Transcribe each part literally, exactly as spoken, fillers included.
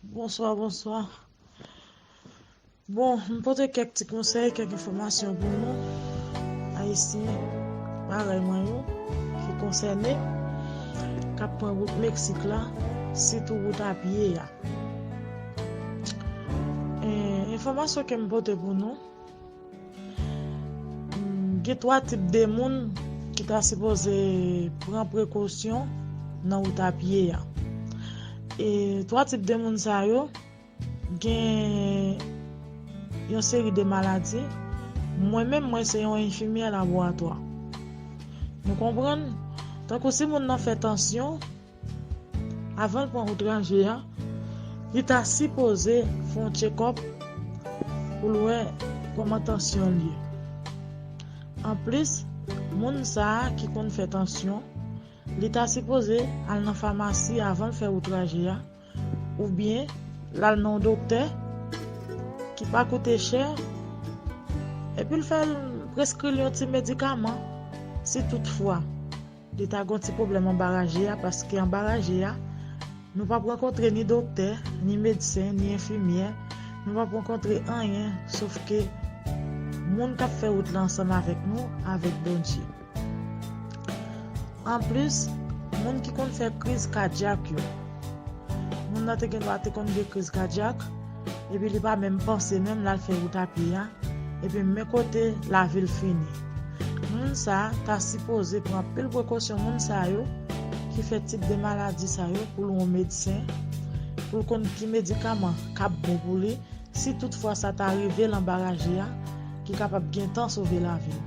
Bonswa, bonswa. Bon, m pote kèk ti konsèy, kèk enfòmasyon pou nou, Ayisyen parèy mwen yo, ki konsène, k ap pran wout Meksik la, sitou wout a pye a. E, enfòmasyon ke m pote pou nou, mm, gen twa tip de moun ki ta sipoze pran prekosyon nan wout a pye a. E twa tip de moun sa yo, gen yon seri de maladi. Mwen menm, mwen se yon enfimyè laboratwa. Nou konprann? Tankou si moun nan fè tansyon, avan l pran wout raje a, li ta sipoze fè yon tchekòp pou l wè kòman tansyon l ye. Anplis, moun sa a ki konn fè tansyon, li ta sipoze al nan famasi avan l fè wout raje a, oubyen l al nan yon doktè ki pa koute chè, epi l fè l preskri l yon ti medikaman, si toutfwa li ta gen yon ti pwoblèm anba raje a, paske anba raje a, nou p ap rankontre ni doktè, ni medsen, ni enfimyè, nou p ap rankontre anyen, sof ke moun k ap fè wout la ansanm avèk nou, avèk Bondye. Anplis, moun ki konn fè kriz kadyak yo, moun nan te gen dwa te konn gen kriz kadyak, epi li pa menm panse menm l al fè wout a pye a, epi men kote lavi l fini. Moun sa a ta sipoze pran anpil prekosyon, moun sa yo ki fè tip de maladi sa yo, pou l wè yon medsen, pou l konn ki medikaman k ap bon pou li, si toutfwa sa ta rive l anba raje a, ki kapab gentan sove lavi l.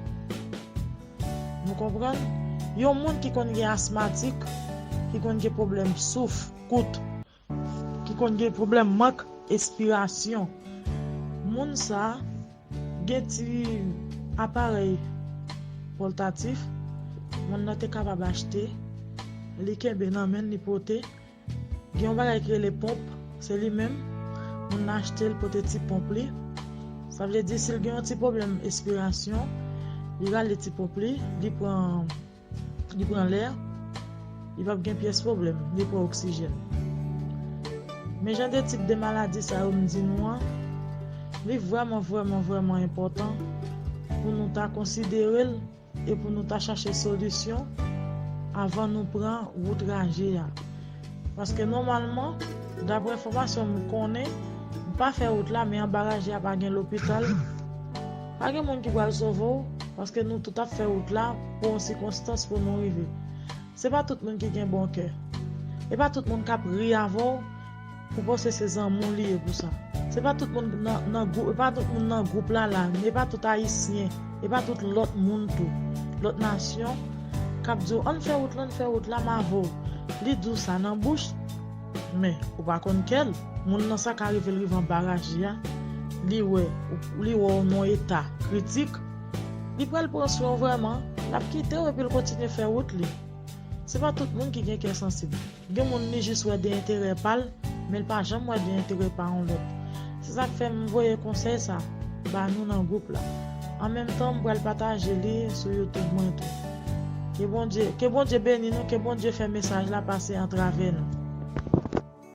Nou konprann? Yon moun ki konn gen asmatik, ki konn gen pwoblèm souf, kout, ki konn gen pwoblèm mank espirasyon. Moun sa a gen ti aparèy pòtatif, moun nan te kapab achte, li kenbe nan men l, li pote. Gen yon bagay ki rele ponp, se li menm, moun nan achte l, pote ti ponp li. Sa vle di, si l gen yon ti pwoblèm espirasyon, li rale ti ponp li, li pran, li pran lè, li p ap gen pyès pwoblèm, li pran oksijèn. Men jan de tip de maladi sa yo m di nou an, li vrèman, vrèman, vrèman enpòtan pou nou ta konsidere l e pou nou ta chache solisyon avan nou pran wout raje a. Paske nòmalman, daprè enfòmasyon m konnen, m pa fè wout la, men anba raje a pa gen lopital. Pa gen moun ki pral sove w, paske nou tout ap fè wout la pou yon sikonstans pou nou rive. Se pa tout moun ki gen bon kè. E pa tout moun k ap ri avè w pou panse se zanmi w li ye pou sa. Se pa tout moun nan, nan gwoup, e pa tout moun nan gwoup la la, e pa tout Ayisyen, e pa tout lòt moun tou, lòt nasyon, k ap di w, ann fè wout la, ann fè wout la, m avè w. Li di w sa nan bouch, men ou pa konn kè l. Moun nan sa ka rive l rive anba raje a, li wè, li wè w nan eta kritik, li pral pran swen w vrèman, l ap kite w epi l kontinye fè wout li. Se pa tout moun ki gen kè sansib. Gen moun li jis wè de enterè pa l, men l pa janm wè de enterè pa yon lòt. Se sa k fè m voye konsèy sa ba nou nan gwoup la. An menm tan, m pral pataje li sou YouTube mwen tou. Ke Bondye, ke Bondye beni nou, ke Bondye fè mesaj la pase atravè nou.